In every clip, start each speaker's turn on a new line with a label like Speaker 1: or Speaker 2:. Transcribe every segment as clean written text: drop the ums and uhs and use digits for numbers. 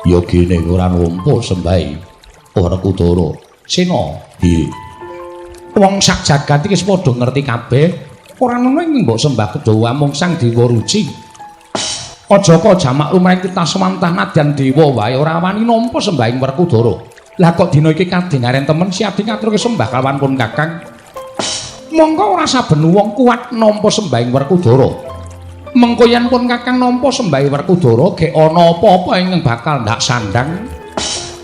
Speaker 1: Ya gene ora nampa sembahe Werkudara. Sena, piye? Wong sak jagat iki wis padha ngerti kabeh, ora ana ing mbok sembah kedawa mung Sang Dewa Ruci. Aja kok jamak lumrahing kitaswantah nadyan dewa wae ora wani nampa sembahing Werkudara. Lah kok dina iki kadingaren temen siap ngaturke sembah kalawan pun Kakang. Mongko ora saben wong kuat nampa sembahing Werkudara. Mengko yen pun Kakang nampa sembahe Werkudara gek ana apa-apa ingkang bakal ndak sandang.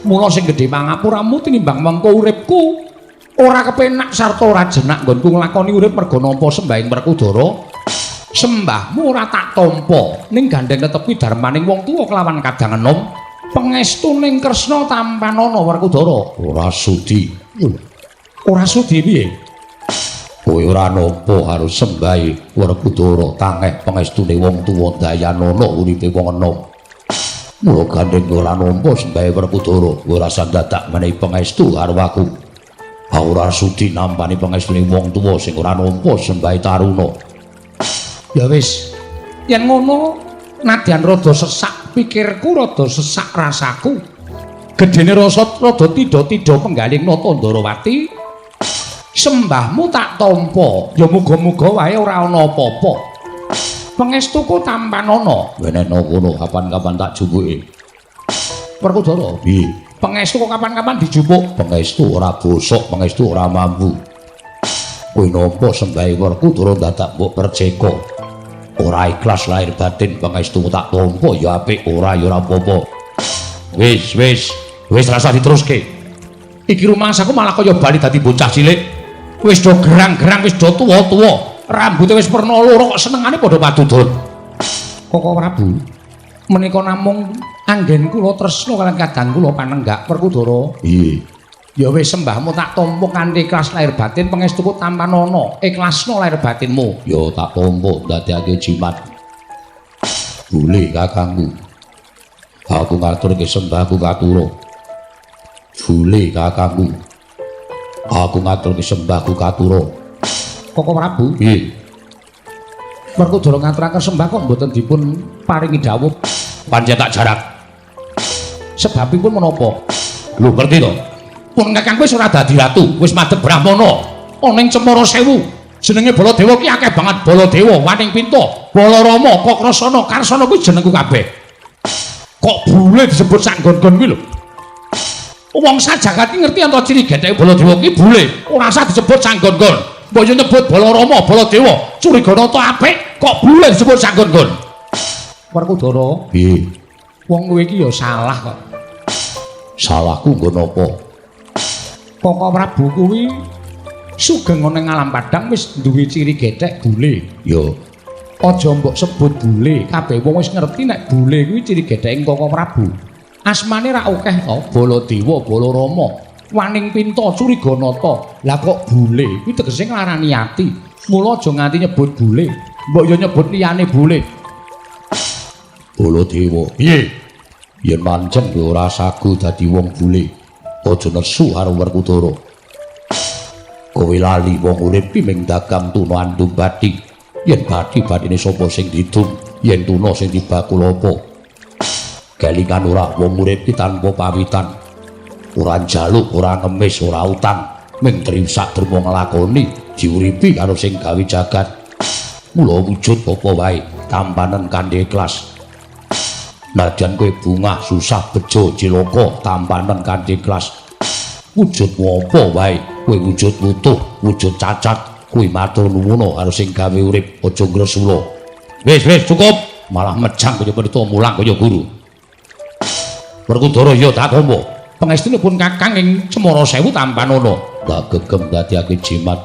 Speaker 1: Mula sing gedhe pangapuramu tinimbang mengko uripku ora kepenak sarta ora jenak nggonku nglakoni urip merga nampa sembahing Werkudara. Sembahmu ora tak tampa ning gandeng tetepi darmaning wong tuwa kelawan kadang enom. Pangestu ning Kresna tampanana Werkudara. Ora sudi. Ora sudi piye? Kowe ora nampa harus sembahe Werkudara tangeh pangestune wong tuwa dayanana uripe wong enom. Mula gandeng ora nampa sembahe Werkudara, ora sandadak menehi pangestu karo aku. Ora sudi nampani pangestune wong tuwa sing ora nampa sembahe taruna. Ya wis, yen ngono nadyan rada sesak pikirku, rada sesak rasaku. Gedene rasa rada tidha-tidha penggaling Nata Ndarawati. Sembahmu tak tampa, ya muga-muga wae ora ana apa-apa. Pangestuku tampanana. Wenehno kono kapan-kapan tak jupuke. Werkudara, piye? Pangestu kok kapan-kapan dijupuk? Pangestu ora bosok, pangestu ora mampu. Kowe nampa sembahe Werkudara dadak mbok perceka. Ora ikhlas lahir batin pangestu tak tampa ya apik, ora ya ora apa-apa. Wis, wis, wis rasa diteruske. Iki rumangsaku malah kaya bali dadi bocah cilik. Wis do gerang-gerang, wis do tuwa-tuwa, rambute wis werna loro kok senengane padha padudon. Koko Prabu, menika namung anggen kula tresna kaliyan kadang kula panenggak Werkudara. Piye? Ya wis sembahmu tak tampa kanthi ikhlas lahir batin, pangestuku tampanana, ikhlasna lahir batinmu. Ya tak tampa ndadekake jimat. Boleh kakangku. Aku ngaturke sembahku katura. Boleh kakangku. Aku ngaturke sembahku katura. Koko Prabu, piye? Werkudara ngaturaken sembah kok mboten dipun paringi dawuh. Pancen tak jarak. Sebabipun menapa? Lho ngerti to? Pun Kakang wis ora dadi ratu, wis madhep brahmana. Ana ing Cemara Sewu. Jenenge Baladewa ki akeh banget. Baladewa, Waning Pinta, Balarama, Kakrasana, Karsana kuwi jenengku kabeh. Kok bule disebut sak nggon-nggon kuwi lho. Wong sajagat ki ngerti ento ciri getheke Baladewa ki bule, ora usah disebut sak nggon-nggon. Mbok yo nyebut Balarama, Baladewa, Curiganata apik, kok bule disebut sak nggon-nggon. Werkudara, piye? Wong kowe iki ya salah kok. Salahku nggon apa? Koko Prabu kuwi sugeng ana ing alam padang wis duwe ciri gethek bule. Ya. Aja mbok sebut bule, kabeh wong wis ngerti nek bule kuwi ciri getheke Koko Prabu. Asmane ra akeh to, Baladewa, Balarama, Waning Pinta, Curiganata. Lah kok bule kuwi tegese nglarani ati. Mula aja nganti nyebut bule. Mbok yo nyebut liyane bule. Baladewa, piye? Yen pancen kowe ora sagu dadi wong bule, aja nesu karo Werkudara. Kowe lali wong urip ki ming dagang tuna andum bathi. Yen bathi bathine sapa sing didum, yen tuna sing dibakul apa? Kelingan ora wong urip ki tanpa pawitan. Ora njaluk, ora ngemis, ora utang, ming trisak derma nglakoni diuripi karo sing gawe jagat. Mula wujud apa wae tampanen kanthi ikhlas. Nadyan kowe bungah, susah, bejo, cilaka, tampanen kanthi ikhlas. Wujudmu apa wae, kowe wujud wutuh, wujud cacat, kuwi matur nuwun karo sing gawe urip, aja ngresula. Wis, wis cukup, malah mejang kaya pendeta mulang kaya guru. Werkudara ya tak tampa. Pangestunipun Kakang ing Cemara Sewu tampanana. Tak gegem dadiake jimat.